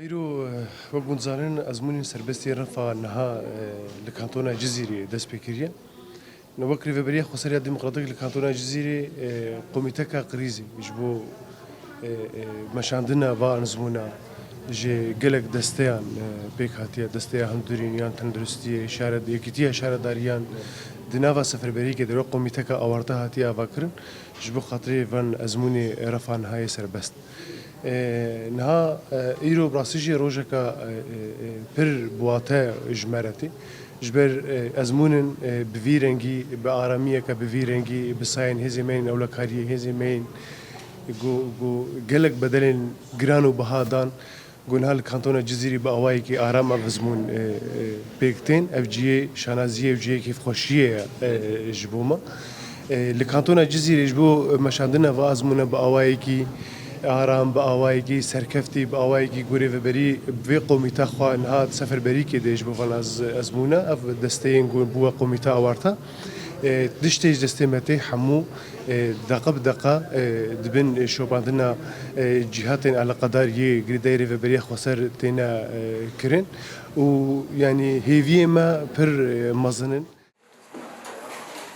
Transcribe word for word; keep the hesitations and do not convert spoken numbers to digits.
Îro, e, wek hûn dizanin, ezmûnên serbestî refa niha, e, li kantona Cizîrê dest pê kiriye. Wek Rêveberiya Xweser ya Demokratîk li kantona Cizîrê, e, komîteka krîzê ji bo, e, e, meşandina va ezmûna ji gelek desteyan, e, pêk hatiye, desteya hundirîn yan tenduristiyê, şare, yekîtiya şaredariyan di nava seferberiyekê de wek komîteka awarte hatiye avakirin ji bo xatirê van ezmûnê refa niha yê serbest. E, niha, e, îro bi rastî jî rojeka, e, e, e, pir biwate ji me re tê. Ji ber, e, ezmûnin, e, bi vî rengî, bi aramiyeke bi vî rengî, bi sayên hêzên me yên ewlekariyê, hêzên me yên ku, ku gelek bedelên giran û biha dan, ku niha li kantona Cizîrê bi awayekî aram ev ezmûn, e, e, pêk tên. Ev cihê şanaziyê û cihê kêfxweşiyê ye, e, ji bo me. E, li kantona Cizîrê ji bo meşandina va ezmûna bi awayekî aram, bi awayekî serkeftî, bi awayekî ku rêveberî vê komîta xwe niha di seferberîkê de ji bo van ez-, ezmûna, ev desteyên ku bûwe komîta awarte. E, tiştê ji destê me tê hemû, e, deqe bi deqe, e, di bin şopandina, e, cîhatên eleqedar yê girêdayî Rêveberiya Xweser têne, e, kirin û, yanî, hêviyê me pir, e, mezin in.